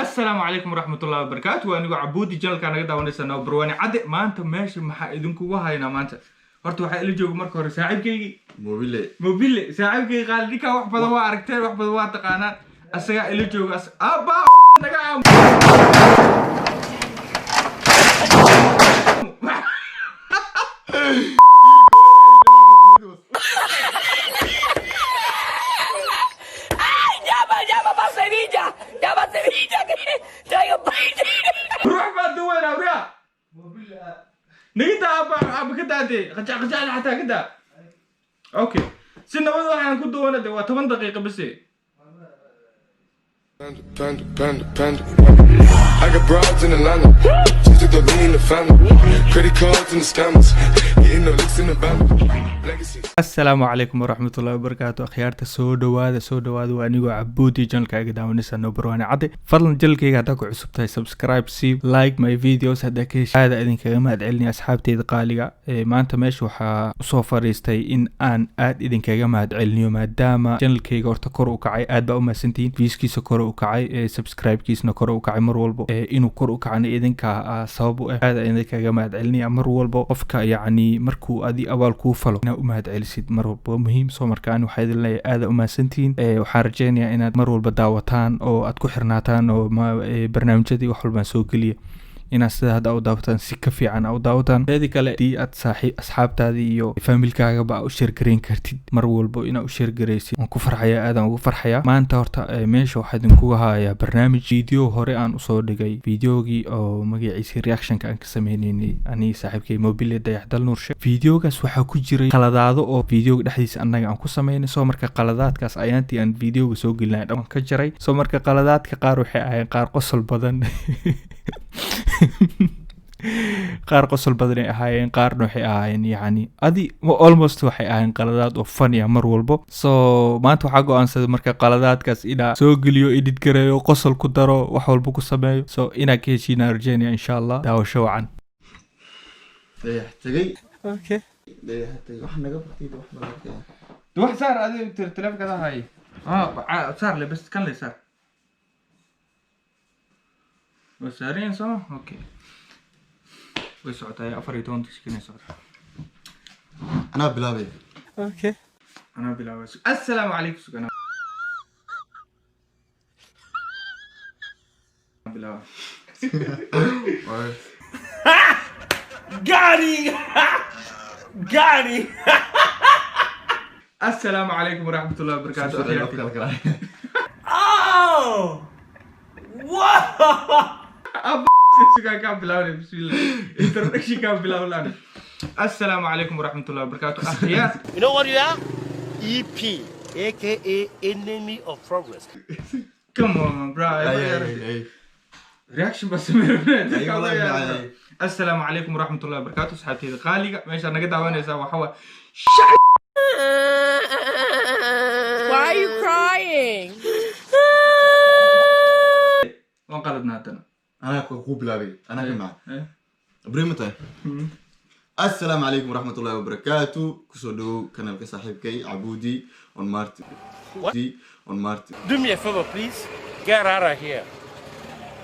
Assalaamu calaykum waraxmatullahi wabarakaatu. Waa anigoo Cabuudi, channelkaa naga daawanaysa Barwaani Cadde. Maanta meesha maxaa idinkugu haynaa? Maanta horta waxaa ila jooga marka hore saaxiibkaygii Mobile. Mobile, saaxiibkaygi qaali. Ninkaa wax badan waa aragteen, wax badan waa taqaanaan. Asagaa ila jooga. Abba naga aam. ¡Ay, llama, llama para Sevilla! ¡Llama a Sevilla que traigo Ruux baa duweynaa wriya naga daa. Abba, abba, ka daadee qajac qajacda xataa ka daa. Okay, si nabad waxaan ku duwana de waa 10 daqiiqo bise. Panda, panda, panda, panda. I got broads in Atlanta. Just took the lean in the family. Credit cards and the scammers. Hitting the licks in the band. Legacies. Assalaamu calaykum waraxmatullahi wabarakaatu. Akhyaarta, soo dhawaada, soo dhawaada. Waa anigoo Cabuudi, channelka iga daawanaysa noo Barwaani Cadde. Fadlan channelkayga haddaa ku cusub tahay, subscribe si, like my videos haddaa ka heshay. Aada idinkaga mahad celinaya, asxaabteyda qaaliga. Ee maanta meesha waxaa usoo fadhiistay in aan aad idinkaga mahad celiniyo, maadaama channelkayga horta kor u kacay. Aad baa u mahadsantihiin. Viewskiisa kor u kacay, ee subscribe-kiisna kor u kacay. Mar walbo ee inuu kor u kacana idinka sabab u ah. Aada idinkaga mahad celinaya. Mar walbo qofka, yacni, markuu adi abaal kuu falo, inaad u mahad celisid mar walba waa muhiim. Soo marka ani waxaa idin leeyahay aada u mahadsantihiin. Waxaan rajeynayaa inaad mar walba daawataan oo aad ku xirnaataan oo barnaamijyadii wax walbaan soo geliya inaad sida hadda u daawataan si ka fiican u daawataan. Teedi kale, hadii aad saaxiib asxaabtaadii iyo familkaagaba aa u share gareyn kartid, mar walbo inaad u share gareysid waan ku farxaya, aadaan ugu farxaya. Maanta horta meesha waxaa idinkuga hayaa barnaamij video hore aan usoo dhigay, videogii oo magaciisa reactionka aan ka sameyneynay anii saaxiibkay Mobile Dayaxdal Nuurshe. Videogaas waxaa ku jiray qaladaado oo videoga dhexdiisa annaga aan ku sameynay. Soo marka qaladaadkaas ayaantii aan videoga soo gelinay dhan ka jaray. Soo marka qaladaadka qaar waxay ahayn qaar qosol badan, qaar qosol badanay ahaayeen, qaarna waxay ahaayeen, yacni, adi almost waxay ahaayeen qaladaad oo funny ah mar walbo. So maanta waxaa go-aansaday marka qaladaadkaas inaa soo geliyo, edit gareeyo, qosol ku daro, wax walba ku sameeyo. So inaa ka heshiinaa rajeynaya, insha Allah. Daawasho wacan. Dayax tagay. Dayax tagay. Wax naga bartay, wax ma laga. Wax saar adi telefonka hay. Saar le bas, kan le saar. Waa saareen soo. Okay, way socotaa, 14 second socotaa. Anaa bilaabay. Anaa bilaabay. Assalaamu calaykum. Sugan bilaaba. Got him! Got him! Assalaamu calaykum waraxmatullahi wabarakaatu. Oh! Wow! Sugaan kaa bilaabnay. Bismillah, introduction kaa bilaabnay. Assalaamu calaykum waraxmatullahi wabarakaatu, akhyaar. You know what you are? EP, aka enemy of progress. Come on, bro. Reaction baa sameynay. Ay, Assalaamu calaykum waraxmatullahi wabarakaatu, asxaabteyda qaaliga. Meeshaa naga daawanaysaa waxaa waa Why are you crying? Waan qaladna haddana. Anaa ku bilaabay. Anaa ka macay. Abriin ma tahay? Assalaamu calaykum waraxmatullahi wabarakaatu. Kusoo dhawow kanaalka saaxiibkay Cabuudi on Marti on Marti. Do me a favor, please. Get out of here.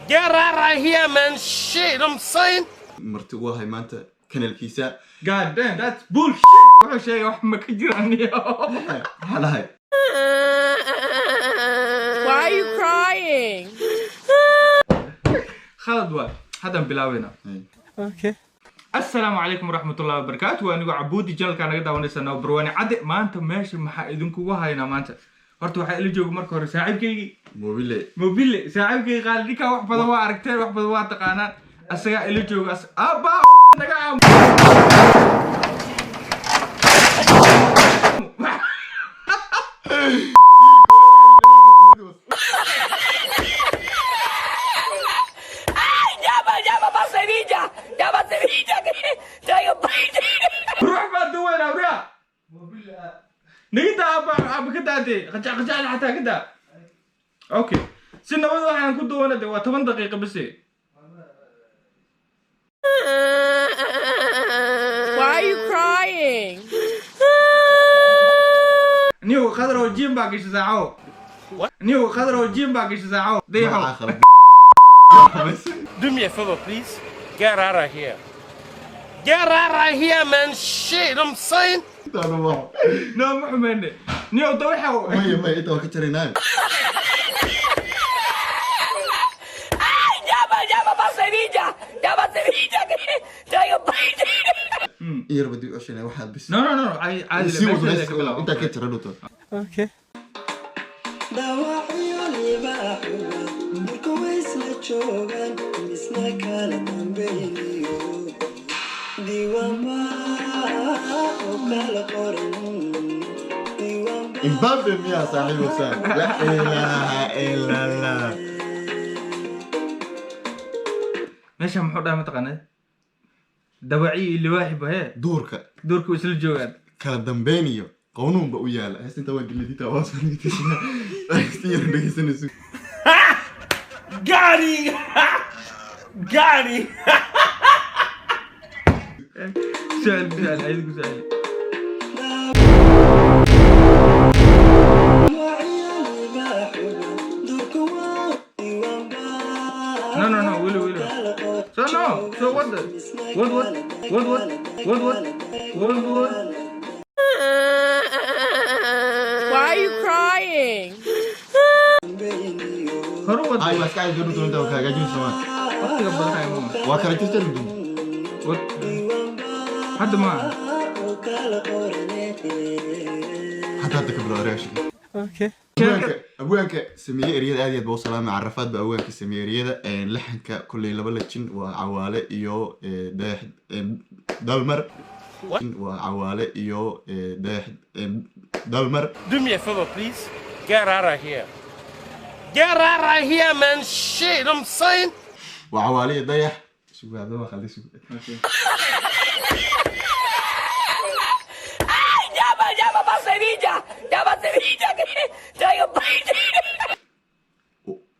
Get out of here, man. Shit, I'm saying. Marti ugu ahay maanta kanaalkiisa. God damn, that's bullshit. Wuxuu sheegay wax ma ka jiraan iyo. Maxaa dhahay? Why are you crying? Khalad waay, haddaan bilaabayna. Assalaamu calaykum waraxmatullahi wabarakaatu. Waa anigoo Cabuudi, channelkaa naga daawanaysa noo Barwaani Cadde. Maanta meesha maxaa idinkugu haynaa? Maanta horta waxaa ila jooga marka hore saaxiibkaygii Mobile. Mobile, saaxiibkaygi qaali. Ninkaa wax badan waa aragteen, wax badan waa taqaanaan. Asagaa ila jooga. Abba naga aam. ¡Ay, llama, llama para Sevilla! ¡Llama a Sevilla que traigo Ruux baa duweynaa wriya naga daa. Abba, abba, ka daadee qajac qajacda xataa ka daa. Okay, si nabad waxaan ku duwana de waa 10 daqiiqo bise. Why are you crying? Niyow qadar oo gym baa gashay saaxo. Niyow qadar oo gym baa gashay saaxo. Magacaa Dayaxow. Khalad. Xumaysay. Do me a favor, please. Get out of here. Get out of here, man. Shit, I'm saying. Intaanu ma No, ma xumeyne niyow da waxa Maya, maya, inta waa ka jaraynaa. ¡Ay, llama, llama para Sevilla! ¡Llama a Sevilla que traigo In yarba dib u ceshanaya waxaad bis. No, no, no, caadi caadi. Sii wado. Meesha ka bilaabo. Intaa ka jara dhuto. Dhaawacyo libaaxuga marka way isla joogaan, misna kala dambayniyo diiwaanba oo kala qoran diiwaanba. Mbappe miyaa saaxiibo saan? La ilaaha ila Allah. Meesha muxuu dhahay mataqaanaa? Dawaci iyo libaaxiba hee. Duurka. Duurka way isla joogaan. Kala dambeyn iyo qawnuun ba u yaala. Heesta inta waa gelidita, waa soo dhegeysanaysa, yar dhegeysanayso. Got him! Got him! Su'aal ku su'aal, ayada ku su'aal. Dhaawacyo libaaxuga duurka waa diiwaanba. No, no, no, weli weli. So no, so what the what what what what what what what what? Why are you crying? Horu wad. Ay, waa iska caadi dhuto, inta waa kala somaa. Waqtiga badanaya mama. Waa kala jirta dhuto. Wad hadda ma Hadda ka bilow reaction. Abwaanka sameeyey ereyada aad iyo aad baa u salaamay. Carafaad baa abwaanka sameeyey ereyada. Laxanka kolley laba lajin waa Cawaale iyo Dayax Dalmar, waa Cawaale iyo Dayax Dalmar. Do me a favor, please. Get out of here. Get out of here, man. Shit, I'm saying. Waa Cawaale iyo Dayax. Sugaado waa khaldi sug. ¡Ay, llama, llama para Sevilla! ¡Llama a Sevilla que traigo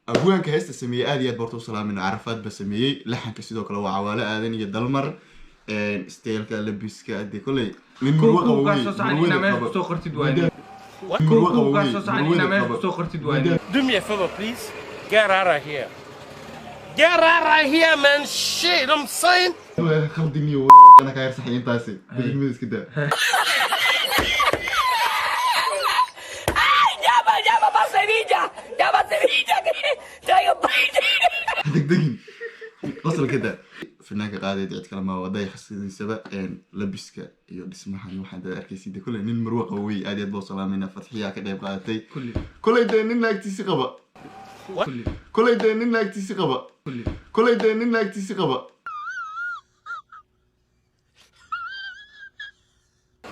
Abwaanka heesta sameeyey aad iyo aad boorta u salaamayna. Carafaad baa sameeyey laxanka, sidoo kale waa Cawaale Aadan iyo Dalmar. Style-ka labiska dee kolley nin murwo qabo Kuwa wey, soo saxan murwada inaa meesha qabo. kusoo qortid waay. Murwo qabo Kuwa wey, soo saxan murwada inaa meesha qabo. kusoo qortid waay. Do me a favor, please. Get out of here. Get out of here, man. Shit, I'm saying. Waa khaldiniyo ana ka yar saxay intaasi degmada iska daa. ¡Ay, llama, llama para Sevilla! ¡Llama a Sevilla que traigo Degdegin, qosol ka daa. Finaanka qaadeed cid kale ma waa Dayax sidiisaba. Labiska iyo dhismahan waxaad arkaysid dee kolley nin marwo qabo wey. Aad iyo aad baa u salaamayna. Fatxiyaa ka qayb qaadatay. Kulli. Kolley dee nin naagtiisi qaba. Kulli. Kolley dee nin naagtiisi qaba. Kulli. Kolley dee nin naagtiisi qaba.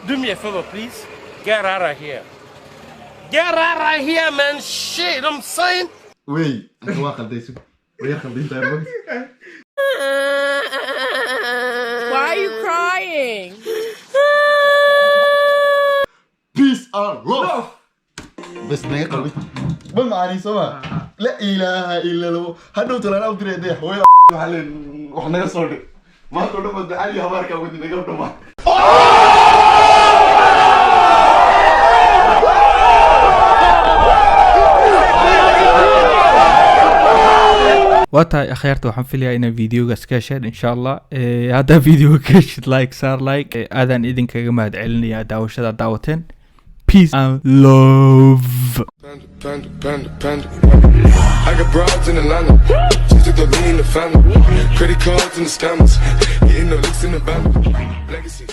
Do me a favor, please. Get out of here. Get out of here, man. Shit, I'm saying. Wey, anta waa khalday sug, way yar khaldintahay mags. Why are you crying? Peace and love. Bas naga qalbi ma macaani soo ma la ilaaha ila labo hadhow talaan u diray deex hooyada waxaa leen wax naga soo dhig maanta oo dhan baa ducadii habaarkaa wadi naga dhamaa. Waa tahay akhyaarta, waxaan filayaa inaad videogaas ka hesheen insha Allah. Haddaa videoga ka heshid, like saar, like. Aadaan idinkaga mahad celinaya daawashada daawateen. Peace and love. Panda, panda, panda, panda. I got broads in Atlanta. Just took the lean, the family. Credit cards and the scammers. Hitting the licks in the band. Legacies.